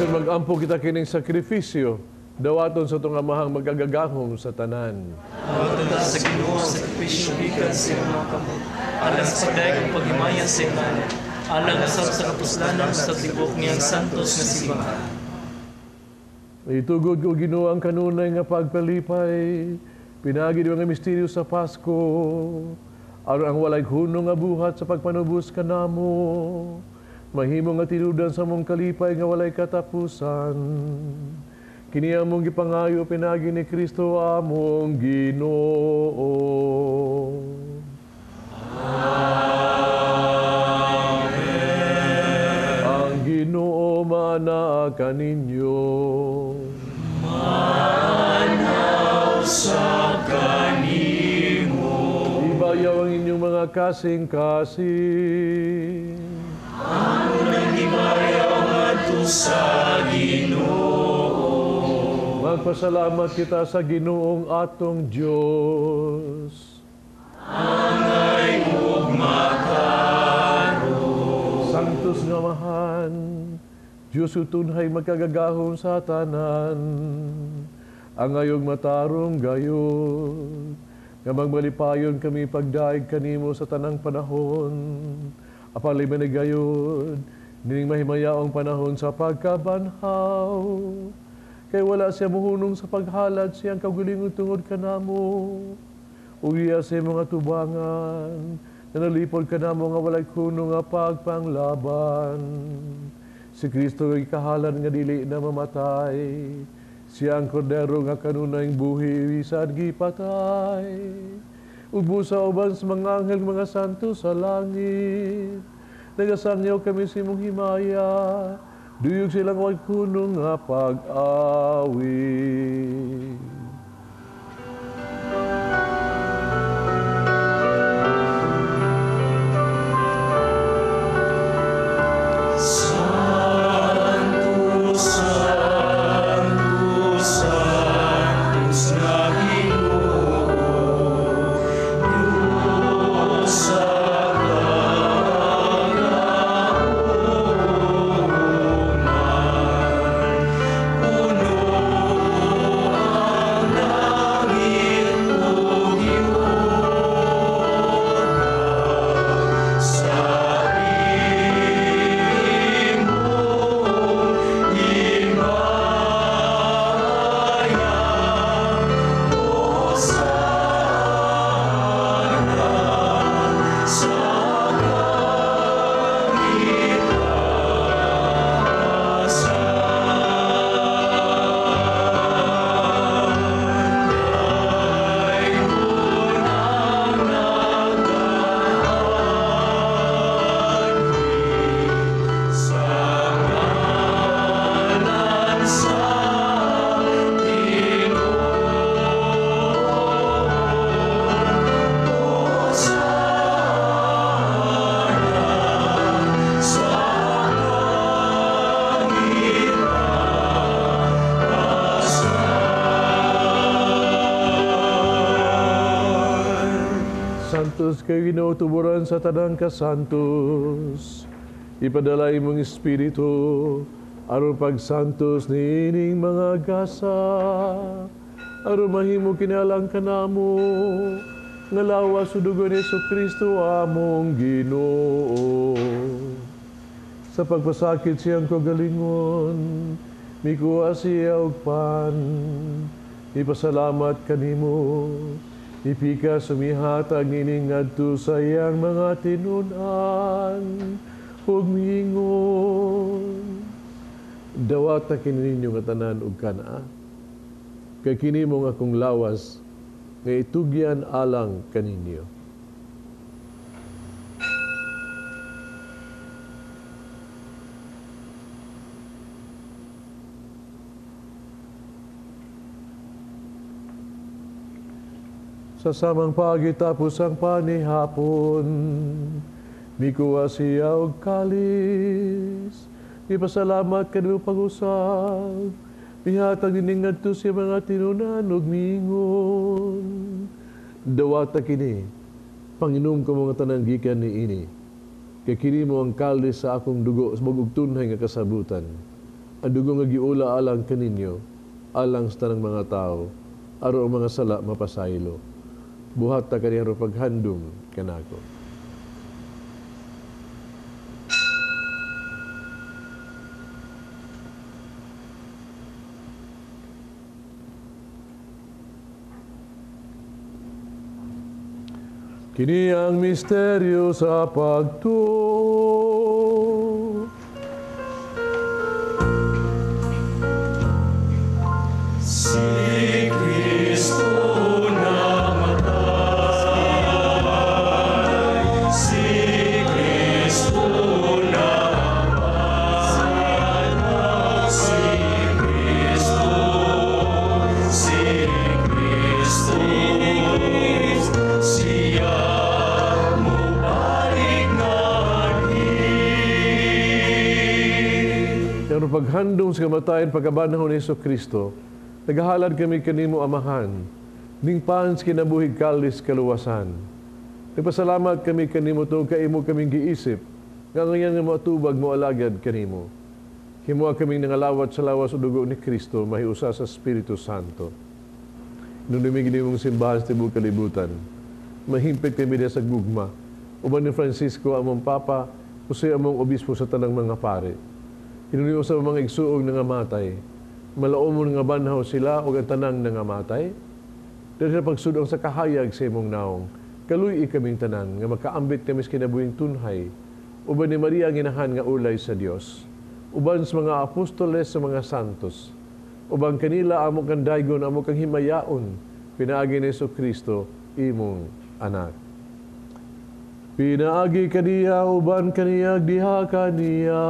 Magampo kita kining sakripisyo, dawaton sa itong amahang magagagahom sa tanan. Dawaton ta sa Ginoo ang sakripisyo gikan sa iyong mga kamot, alang sa pagdayeg ug paghimaya sa iyang ngalan, alang usab sa kapuslanan sa tibuok niyang santos nga simbahan. Itugod ko Ginoo ang kanunay nga pagpalipay, pinagi di mga misteryo sa Pasko, aron ang walay hunong nga buhat sa pagpanubos kanamo, mahimo nga tinudan sa mong kalipay nga walay katapusan. Kini among gipangayo pinagi ni Kristo among Ginoo. Amen. Ang Ginoo maanaa kaninyo. Maanaa sa kanimo. Ibayaw ang inyong mga kasing-kasing. Among nang gibayaw ngadto sa Ginoo. Magpasalamat kita sa Ginoong atong Dios. Angay ug matarong. Sanctus nga Amahan, Diyos utunhay magkagagahom sa tanan. Angay ug matarong gayon, nga magmalipayon kami pagdaig kanimo sa tanang panahon. Apalay man gayon, nining mahimayaong panahon sa pagkabanhaw. Kay wala siya muhunong sa paghalad siyang kaugalingon tungod kanamo. Ugiya sa mga tubangan, na nalipod kanamo nga walay kuno nga pagpanglaban. Si Kristo ay kahalan nga dili na mamatay. Siya ang kordero nga kanunay buhi bisan gipatay. Ug busa uban sa mga anghel mga santo sa langit. Nagasangyaw kami sa imong himaya. Duyog silang way kuno nga pag-awit. Santo, Santo, Santos nga Ginoo, Diyos sa Santos kay Ginoo tuburan sa tanang kasantos. Ipadala imong espiritu aron pagsantos niining mga gasa. Aron mahimo kinalang kanamo nga lawas ug dugo ni Jesucristo among Ginoo. Sa pagpasakit siyang kagalingon, mikuha siya og pan, ipasalamat kanimo. Ipika sumihatag nining ngadto sa iyang mga tinun-an ug miingon, dawata kini ninyo nga tanan og kana, kay kini mong akong lawas nga itugyan alang kaninyo. Sa samang pagitapos ang panihapon, mikuha siya og kalis, ipasalamat kanimo pag-usab, mihatag nining ngadto sa mga tinunan ug miingon, dawata kini, panginom ko mga tanan gikan niini, kay kini mo ang kalis sa akong dugo sa bag-ong tunhay nga kasabutan, ang dugo nga giula alang kaninyo, alang sa tanang mga tao, aron ang mga sala mapasaylo. Buhat ta kaniya paghandom kanako. Kini ang misteryo sa pagtuo. Si Kristo namatay, si Kristo namatay, si Kristo, si Kristo, siya mubalik nganhi. Pero paghandong sa kamatayon, pagkabanahon ni Hesus Kristo, naghahalad kami kanimo Amahan, ning pans kinabuhig kalis kaluwasan. Nagpasalamat kami kanimo tungod kay imo kaming giisip, nga ngayon nga moatubag mo alagad kanimo. Himoa kaming nangalawat sa lawas o dugo ni Kristo, mahiusa sa Espiritu Santo. Nunumig nimong simbahan sa tibuok kalibutan, mahimpit kami diha sa gugma. Uban ni Francisco among Papa, Jose among Obispo sa tanang mga pare. Hinunio sa mga igsuong nangamatay, malaumon nga banhaw sila og ang tanang nangamatay. Dahil sa pagsudong sa kahayag sa imong naong, kaluy kaming tanan nga makaambit kami sa kinabuhing tunhay. Uban ni Maria ang inahan nga ulay sa Dios, uban sa mga apostoles sa mga santos, uban kanila amo kang daygon, amo kang himayaon, pinaagi ni Hesus Kristo imong anak. Pinaagi kaniya, uban kaniya, diha kaniya.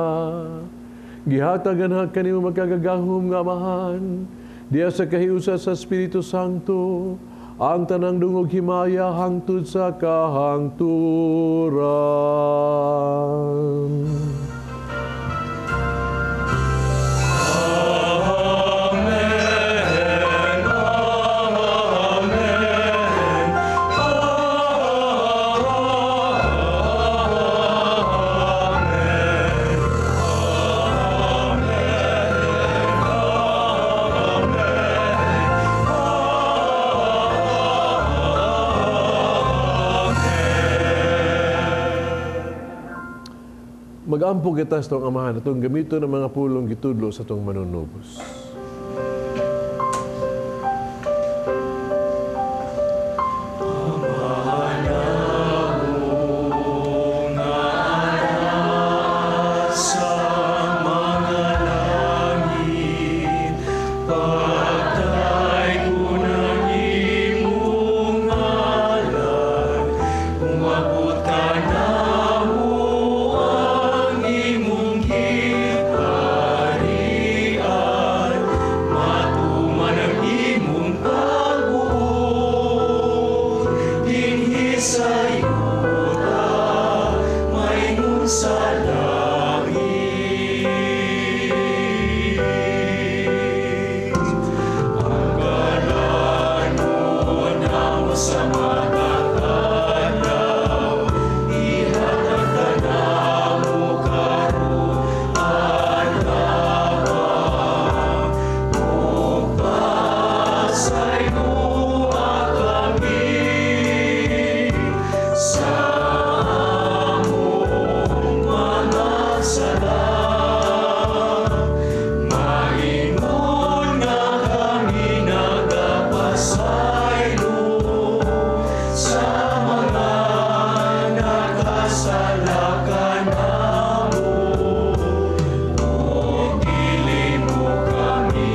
Gihatagan ha kanimo magkagagahom nga Amahan, diha sa kahiusa sa Espiritu Santo, ang tanang dungog himaya hangtod sa kahangturan. Mag-ampo kita sa itong Amahan atong gamiton ang mga pulong gitudlo sa itong manunubos. Sa mga langit, pagday ko ng imong ngalan, umabot ka na mo ang imong gingharian, matuman ang imong pagbuot, dinhi sa yuta, maingon sa langit. Ang galan mo namo sa matag adlaw, ihatag ka namo karon adlaw. Ug pasayloa kami sa among mga sala. Maingon nga kami nagapasaylo sa mga nakasala kanamo. Ug dili mo kami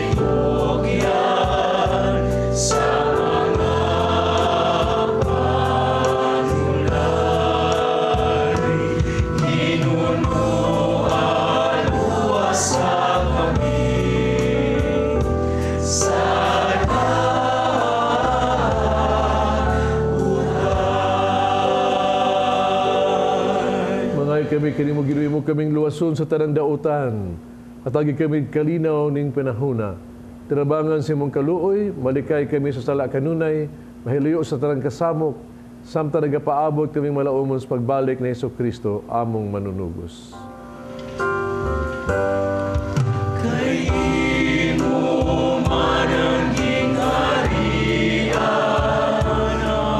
itugyan sa mga panulay. Hinunuan luwasa kami sa dagutan. Mangay kami kanimo Ginoo mo kaming luwason sa tanang dautan. Hatagi kami kalinaw ning panahona. Tinabangan sa imong kaluoy, malikay kami sa sala kanunay, mahiluyo sa tanang kasamok, samtang nagapaabot kaming malaumon sa pagbalik ni Hesus Kristo, among manunubos. Kay imo man ang gingharian,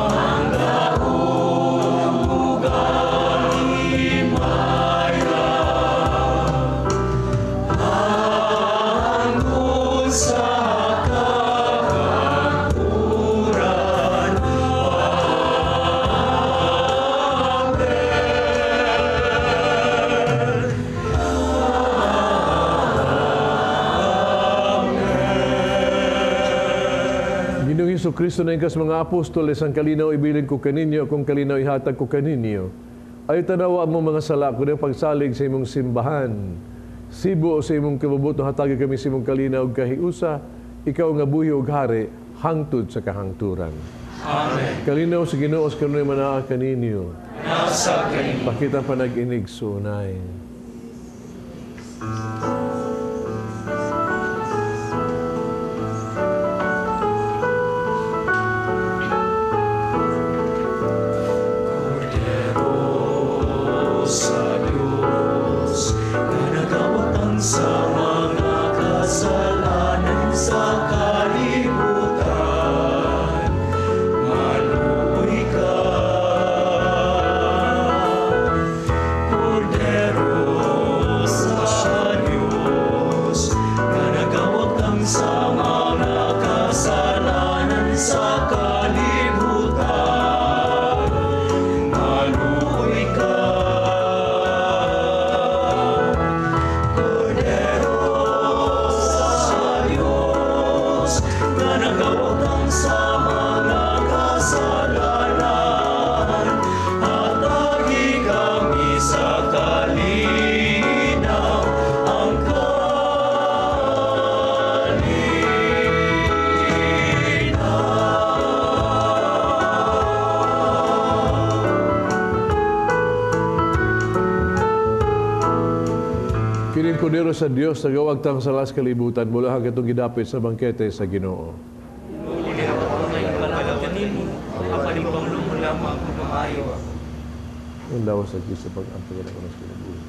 ang gahom ug ang himaya, hangtod sa kahangturan. Kristo na ingkas mga apostoles, ang kalinaw ibilin ko kaninyo, kung kalinaw ihatag ko kaninyo. Ay tanawa mo mga sala ko ng pagsalig sa imong simbahan. Sibo sa imong kabubuto, hatagi kami sa imong kalinaw ug kahiusa, ikaw nga buhi ug hari, hangtod sa kahangturan. Amen. Kalinaw sa Ginoo sa kanunay manaa kaninyo. Nasa kaninyo. Pakita panag-inig sunay. Sa Diyos, nga nagawatang sa mga kasalanan sa kalibutan, maluoy ka. Kordero sa Diyos, nga nagawatang sa mga kasalanan sa kalibutan, maluoy ka. Sa mga kasalanan, hatagi kami sa kalinaw, ang kalinaw. Kining kordero sa Dios nagawagtang sa las kalibutan mula hanggang gidapit sa bangkete sa Ginoo. Ang lawas sa Diyos sa pag-ampay na kunas kinabuhi.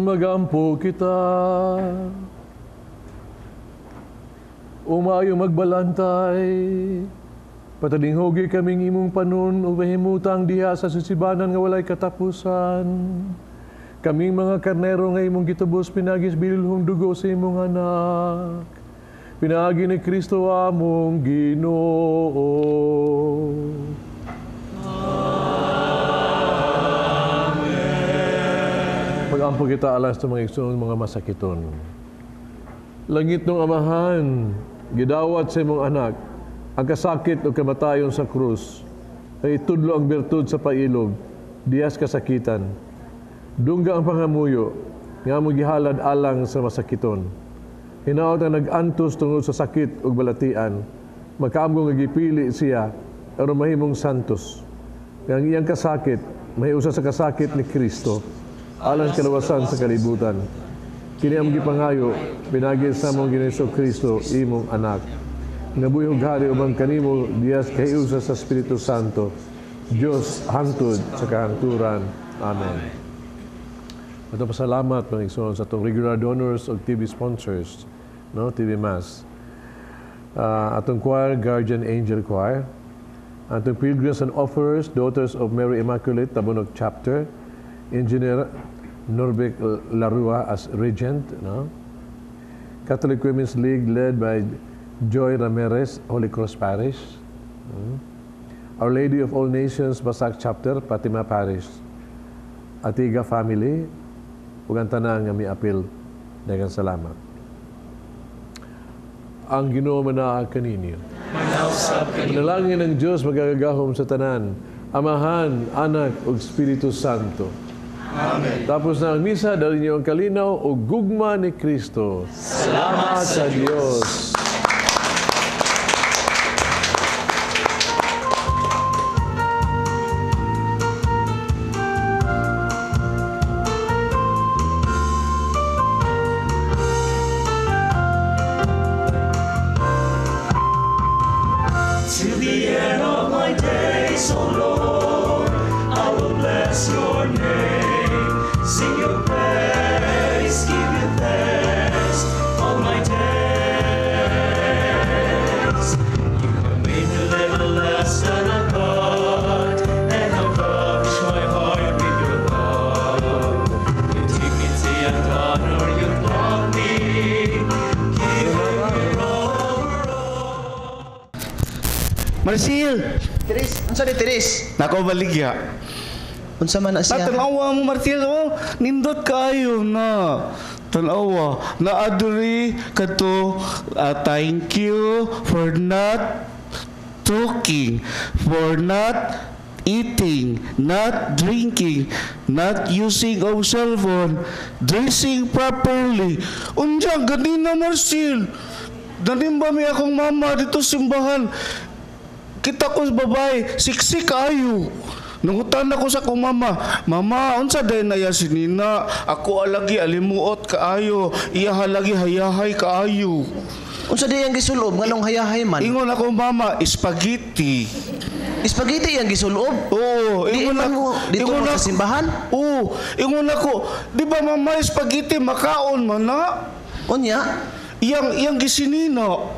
Magampo kita. Umayo magbalantay. Patadinghogi kaming imong panon ug mahimutang diha sa susibanan nga walay katapusan. Kaming mga karnero nga imong gitubos pinagis bililhong dugo sa imong anak. Pinaagi ni Kristo among Ginoo. Magampo kita alas sa mga igsoon, mga masakiton. Langit ng Amahan, gidawat sa imong anak, ang kasakit o kamatayon sa krus, ay itudlo ang bertud sa pailob, diyas kasakitan. Dungga ang pangamuyo, nga mo gihalad alang sa masakiton. Hinaot ang nag-antos tungod sa sakit ug balatian, makaamgo nga gipili siya, aron mahimong santos. Nga ang iyang kasakit, mahiusa sa kasakit ni Kristo, alang sa kalawasan sa kalibutan. Kini ang gipangayo, pinagi sa among Ginoong Kristo, imong anak. Nga buhi ug hari uban kanimo diyas kahiusa sa Espiritu Santo, Dios hangtod sa kahangturan. Amen. Ato pasalamat mga igsoon sa atong regular donors ug TV sponsors, no, TV Mass. Atong choir, Guardian Angel Choir, atong Pilgrims and Offerers, Daughters of Mary Immaculate, Tabunok Chapter, Engineer Norbeck Larua as Regent, no? Catholic Women's League led by Joy Ramirez, Holy Cross Parish. Our Lady of All Nations, Basak Chapter, Fatima Parish. Atiga Family, ug ang tanan nga miapil, daghang salamat. Ang Ginoo manaa kaninyo. Manalangin ang Dios magagahom sa tanan, Amahan, Anak ug Espiritu Santo. Amen. Tapos na ang misa, dali niyo ang kalinaw o gugma ni Kristo. Salamat sa Dios. To the end of my days, O Lord, I will bless your name. Sing your praise, give you thanks all my days. You have made me little less than a god, and have nourished my heart with your love. With dignity and honor you taught me, giving me over all. Marcel! Teres, unsa ni Teres? Nako baligya. Unsa man na siya? Tanawa mo Marcel, oh, nindot kaayo na. Tanawa, na aduri kato, thank you for not talking, for not eating, not drinking, not using of cell phone, dressing properly. Unya ganina Marcel. Danim ba mi akong mama dito simbahan? Kita ko sa babae, siksik kaayo. Nangutan ako sa akong mama, Mama, unsa day na ya si Nina? Ako alagi alimuot kaayo, iya halagi hayahay kaayo. Unsa day ang gisulob nganong hayahay man? Ingon ako mama, spaghetti. Spaghetti ang gisulob? Oo, Di ingon man ako, mo dito ingon mo sa ako- simbahan? Oo, ingon ako, di ba mama spaghetti makaon man na? Unya? Iyang gisinina.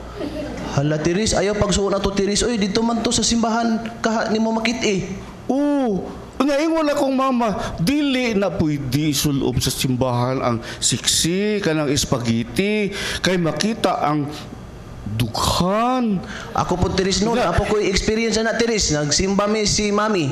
Hala Teres, ayaw pagsuon ato Teres. Oy, dito man to sa simbahan kaha nimo makit-i. Oo. Unya ingon akong mama, dili na pwede isulob sa simbahan ang siksi kanang spaghetti kay makita ang dughan. Ako po Teres noon, ako ko'y experience na Teres, nagsimba mi si mami.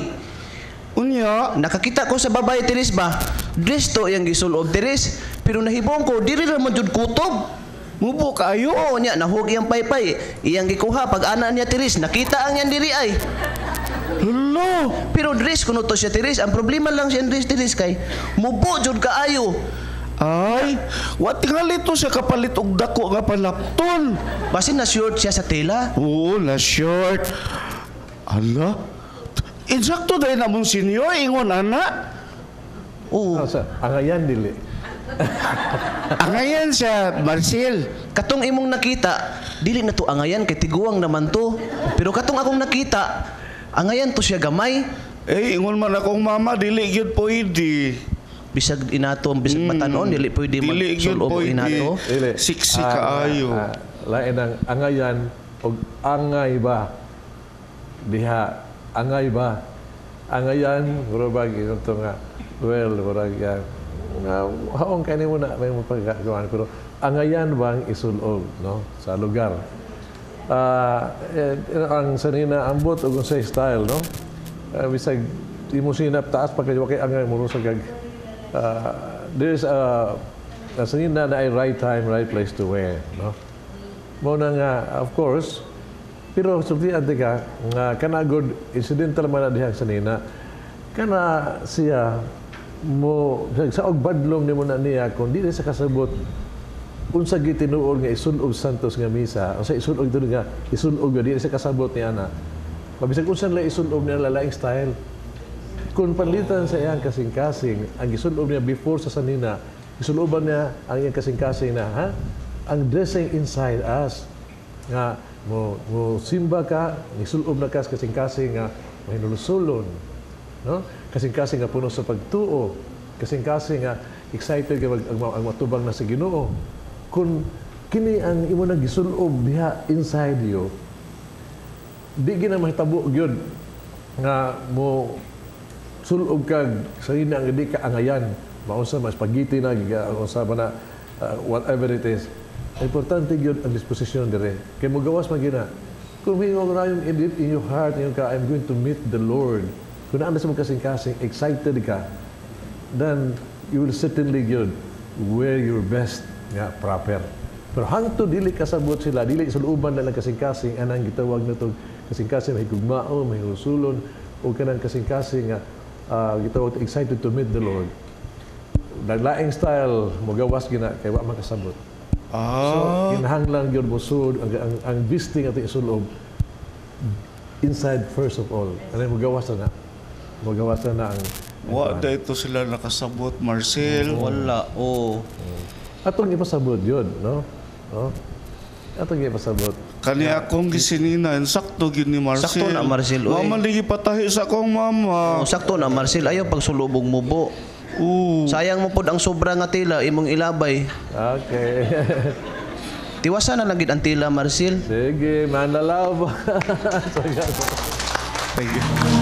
Unya, nakakita ko sa babae Teres ba? Dress to iyang gisulob Teres, pero nahibong ko diri ra man jud kutob. Mubo kaayo. Oo nya nahug iyang paypay. Iyang gikuha pag ana niya Teres, nakita ang iyang diri ay. Hello. Pero dress kuno to siya Teres. Ang problema lang siya dress Teres kay mubo jud kaayo. Ay, wa tingali to siya kapalit og dako nga panapton. Basin na short siya sa tela. Oo, na short. Ala. Insakto dahil na mong senior ingon ana. Oo. Sa angayan dili. Angayan siya, Marcel. Katong imong nakita, dili na to angayan kay tiguang naman to. Pero katong akong nakita, angayan to siya gamay. Eh, ingon man akong mama, dili gyud pwede. Bisag inato, bisag batanon, dili pwede Dili gyud magsulob og pwede. inato. Dili. Siksi kaayo. Lain ang angayan og angay ba? Diha, angay ba? Angayan, murag ingon to nga. Well, murag yan. Nga, haong kani mo na may mapagagawan pero angayan bang isulob, no, sa lugar. Ang sanina ambot og unsay style, no? Bisag imo sinap taas pa kayo kay angay mo sa gag. There is a Nasa na ay right time, right place to wear, no? Mao na nga, of course, pero sultian ka nga kana good incidental man na dihang sanina, kana siya mo sa og badlong nimo na niya kung di sa kasabot unsa gitinuod nga isulob Santos nga misa, unsa isulob dito nga isulob nga di sa kasabot ni ana. Mabisag unsa nila isulob niya lalaing style. Kung panlitan sa iyang kasing-kasing, ang gisulob niya before sa sanina, gisuloban niya ang iyang kasing-kasing na, ha? Ang dressing inside us, nga mo simba ka, gisulob na ka sa kasing-kasing nga mahinulusulon, no? Kasing-kasing nga puno sa pagtuo, kasing-kasing nga excited ka ang matubang na sa Ginoo. Kung kini ang imo nang gisulob diha inside you, di gina mahitabo gyud nga mo sulob kag sa ina ang di ka angayan, maunsa mas spaghetti na unsa ba na whatever it is. Importante gyud ang disposisyon dire kay mogawas man gina. Kung hingo na yung in your heart yung ka, I'm going to meet the Lord, kung naa na sa mong kasing-kasing excited ka, then you will certainly gyud wear your best nga proper. Pero hangtod dili kasabot sila, dili suluban na lang kasing-kasing anang gitawag na to kasing-kasing may gugmao, may husulon o kanang kasing-kasing nga gitawag excited to meet the Lord. Naglaing style mogawas gina kay wa man kasabot. So kinahanglan gyud mosud ang bisting ato isulob inside first of all. Ano mogawas na. Mogawas na ang wa dayto sila nakasabot, Marcel. Wala, oh. Atong ipasabot yun, no? No? Atong ipasabot. Kani akong gisinina, sakto gyud ni Marcel. Sakto na, Marcel, oy. Mama lagi patahi sa akong mama. Oh, sakto na, Marcel. Ayaw pagsulubog mo bo. Sayang mo pod ang sobra nga tela imong ilabay. Okay. Tiwasan na lang gid ang tela, Marcel. Sige, manlalaw. Thank you.